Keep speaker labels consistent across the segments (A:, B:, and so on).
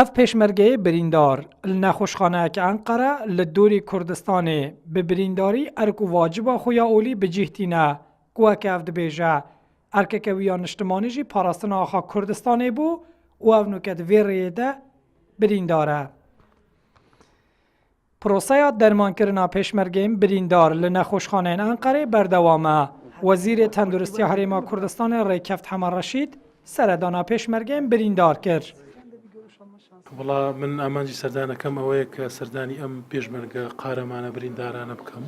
A: Ev pêşmergeyê birîndar li nexweşxaneyeke Enqere li dûrî Kurdistanê bi birîndarî erk û vaciba xwe ya olî bi cîh tîne ku weke ev dibêje erkeke wî ya niştimanî jî parastina axa Kurdistanê bû û ev nûke di vê rêyê de birîndar e. Proseya dermankirina pêşmergeyên birîndar li nexweşxaneyên Enqerê berdewam e. Wezîrê Tenduristiya Herêma Kurdistanê Rêkeft Heme Reşîd seredana pêşmergeyên birîndar kir.
B: Wela min amancî serdanekam ئەوەیە کە سەردانی ئەم پێشمەرگە قارەمانە بریندارانە بکەم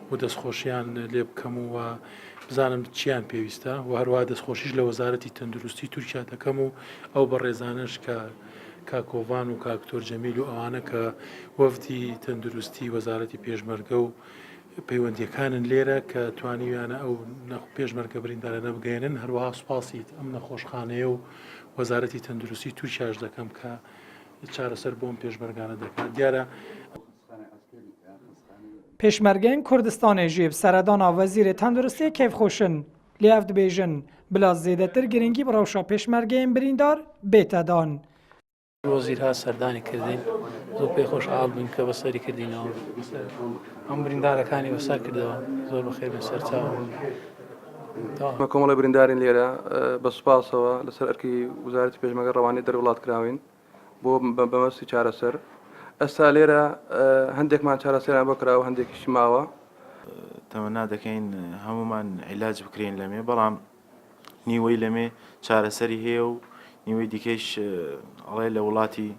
B: و دەستخۆشیان لێ بکەم و بزانم چیان پێویستە و هەروەها دەستخۆشیش لە وەزارەتی تەندروستی تورکیا دەکەم و ئەو بەڕێزانەش کە کاک کۆڤان و کاک تۆر جەمیل و ئەوانە کە وەفدی تەندروستی وەزارەتی پێشمەرگە و پەیوەندیەکانن لێرە کە توانیویانە ئەو پێشمەرگە بریندارانە بگەێنن هەروەها سوپاسی ئەم نەخۆشخانەیە و وەزارەتی تەندروستی تورکیاش دەکەم کە چارەسەر بۆم پێشمەرگانە دەکات دیارە
A: پێشمەرگەین کوردستانê jî bi seredana Wezîrê Tenduristiyê kêfxweş in. Lê ev dibêjin, bila zêdetir giringî bi rewşa pêşmergeyên birîndar bête dan.
C: وەزیر هات سەردانی کردین زۆر پێی خۆشحاڵ بووین کە بەسەری کردینەوە هەم بریندارەکانی بەسەر کردەوە زۆر بەخێر بێن سەرچاوە.
D: ئێمە کۆمەڵێ بریندارین لێرە بە سوپاسەوە لەسەر ئەرکی وزارەتی پێشمەرگە ڕەوانەی دەر وڵات کراوین بۆ بەمەبەستی چارەسەر ئێستا لێرە هەندێکمان چارەسەریان بۆ کراوە هەندێکیشی ماوە.
E: تەمەنا دەکەین هەموومان عیلاج بکرێین لەمێ بەڵام نیوەی لەمێ چارەسەری هەیە و نیوەی دیکەیش ئەڵێ لە وڵاتی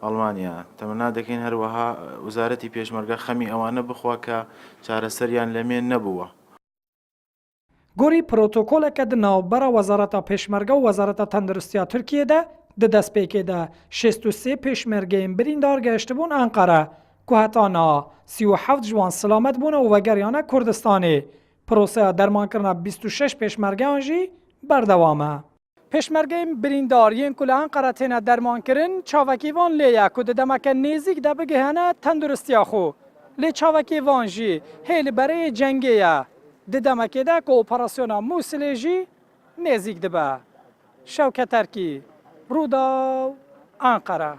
E: ئەڵمانیا تەمەنا دەکەین هەروەها وزارەتی پێشمەرگە خەمی ئەوانە بخوا کە چارەسەریان لەمێ نەبووە.
A: Gorî protokoleke di navbera Wezareta Pêşmerge û Wezareta Tenduristiya Tirkiyê de di destpêkê de 63 pêşmergeyên birîndar gehiştibûn Enqere ku heta niha 37 ji wan silamet bûne û vegeriyane Kurdistanê. Proseya dermankirina 26 pêşmergeyan jî berdewam e. Pêşmergeyên birîndar yên ku li Enqere têne dermankirin, çavekî van lê ye ku di demeke nêzîk de bigihene tenduristiya xwe. Lê çavekî van jî hê li bereyê cengê ye. Di demekê de ku operasyona Mûsilê jî nêzîk dibe. Şewket Erkî, Rûdaw, Enqere.